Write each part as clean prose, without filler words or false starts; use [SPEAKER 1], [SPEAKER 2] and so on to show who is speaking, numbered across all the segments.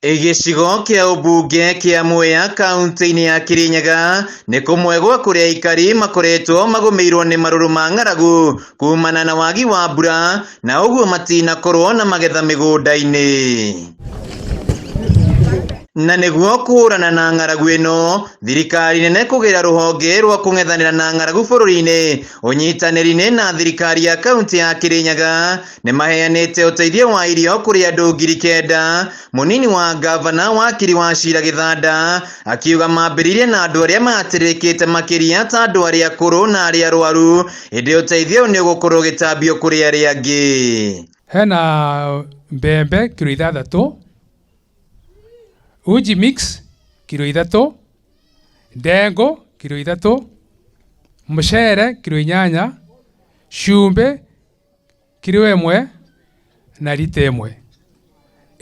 [SPEAKER 1] Gĩcigo kĩa ũmbunge kĩa Mwea kaunti-inĩ ya Kirinyaga nĩ kũmwe gwa kũrĩa aikari makoretwo magũmĩirwo nĩ marũrũ ma ng'aragu kumana na wagi wa mbura na ũguo matinakorwo na magetha mĩgũnda-inĩ. Na nĩguo kũhũrana na ng'aragu ĩno, thirikari nene kũgĩra rũhonge rwa kũng'ethanĩra na ng'aragu bũrũri-inĩ ũnyitanĩri-inĩ na thirikari ya kaunti ya Kirinyaga nĩ maheanĩte ũteithio wa irio kũrĩ andũ 9,000. Mũnini wa ngavana Wakiri wa Cira Gĩthanda akiuga mambĩrĩirie na andũ arĩa mahatĩrĩrĩkĩte makĩria ta andũ arĩa akũrũ na arĩa arwaru, ĩndĩ ũteithio ũyũ nĩ ũgũkorwo ũgĩtambio kũrĩ arĩa angĩ.
[SPEAKER 2] Hena mbembe kiro 6, uji mix kiro 3, ndengu kiro 3, mucere kiro 8, cumbĩ kiro 1 na rita 1.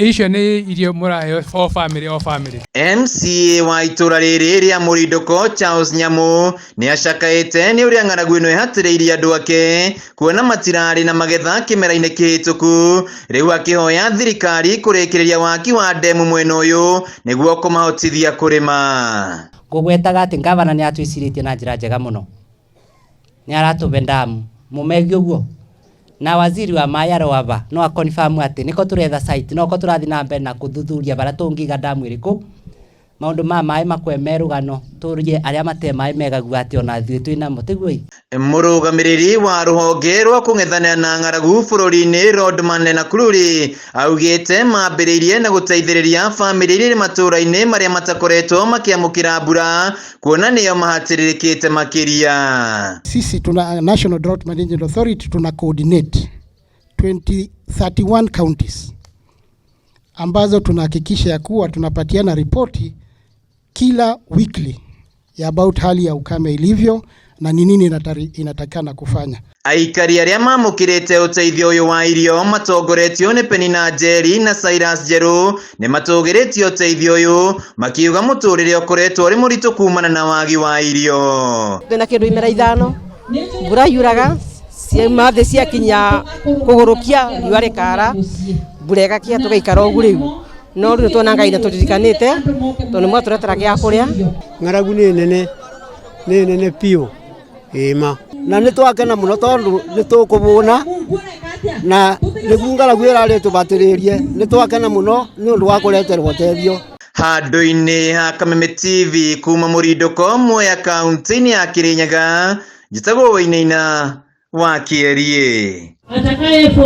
[SPEAKER 2] Icio nĩ irio mũraheo o family o family.
[SPEAKER 1] MCA wa itũra rĩrĩ rĩa Mũrindũko Charles Nyamu nĩ acakaĩte nĩ ũrĩa ng'aragu ĩno ĩhatĩrĩirie andũ ake kuona matirarĩ na magetha kĩmera-inĩ kĩhĩtũku, rĩu akĩhoya thirikari kũrĩkĩrĩria waki wa ndemu mwena ũyũ nĩguo kũmahotithia kũrĩma.
[SPEAKER 3] Ngũgwetaga atĩ ngavana nĩ atwĩcirĩtie na njĩra njega mũno, nĩ aratũbe ndamu mũmegie ũguo, na waziri wa maĩ aroaba no akonfirm atĩ nĩko tũretha site noko tũrathiĩ na mbere na kũthuthuria barĩa tũngiga ndamu ĩrĩkũ. Maũndũ ma maĩ makwe me rũgano, tũrie arĩa mate maĩ megagua atĩ ona ithuĩ twĩnamo, tiguo?
[SPEAKER 1] Mũrũgamĩrĩri wa rũhonge rwa kũng'ethanĩra na ng'aragu bũrũri-inĩ Rodman Lenakururi augĩte mambĩrĩirie na gũteithĩrĩria bamĩrĩ iria irĩ matũũra-inĩ marĩa matakoretwo makĩamũkĩra mbura kuona nĩo mahatĩrĩrĩkĩte makĩria.
[SPEAKER 4] Sisi tuna National Drought Management Authority, tuna coordinate 2031 counties ambazo tunahakikisha ya kuwa tunapatiana ripoti kila weekly ya about hali ya ukame ilivyo na ni nini inatakikana kufanya.
[SPEAKER 1] Aikari arĩa mamũkĩrĩte ũteithio ũyũ wa irio matongoretio nĩ Penina Njeri na Cyrus Njerũ nĩ matũgĩrĩtie ũteithio ũyũ makiuga mũtũrĩre ũkoretwo ũrĩ mũritũ kumana na wagi wa irio.
[SPEAKER 5] Twĩna kĩndũ imera 5, mbura yuraga ciauma thĩ ciakinya kũgũrũkia riũa rĩkara, mbura ĩgakia tũgaikara ũguo rĩu. No rĩu tuona Ngai nĩtũririkanĩte tondũ nĩmwatũretera gĩa kũrĩa.
[SPEAKER 6] Ng'aragu nĩ nene, nĩ nene biũ ĩma.
[SPEAKER 7] Na nĩ twakena mũno tondũ nĩ tũkũbũna na nĩguo ng'aragu ĩrarĩ tũbatĩrĩrie, nĩ twakena mũno nĩ ũndũ wa kũreterwo ũteithio.
[SPEAKER 1] Handũ-inĩ ha Kameme TV kuma Mũrindũko Mwea kaunti-inĩ ya Kirinyaga, njĩtagwo Wainaina wa Kĩeriĩ.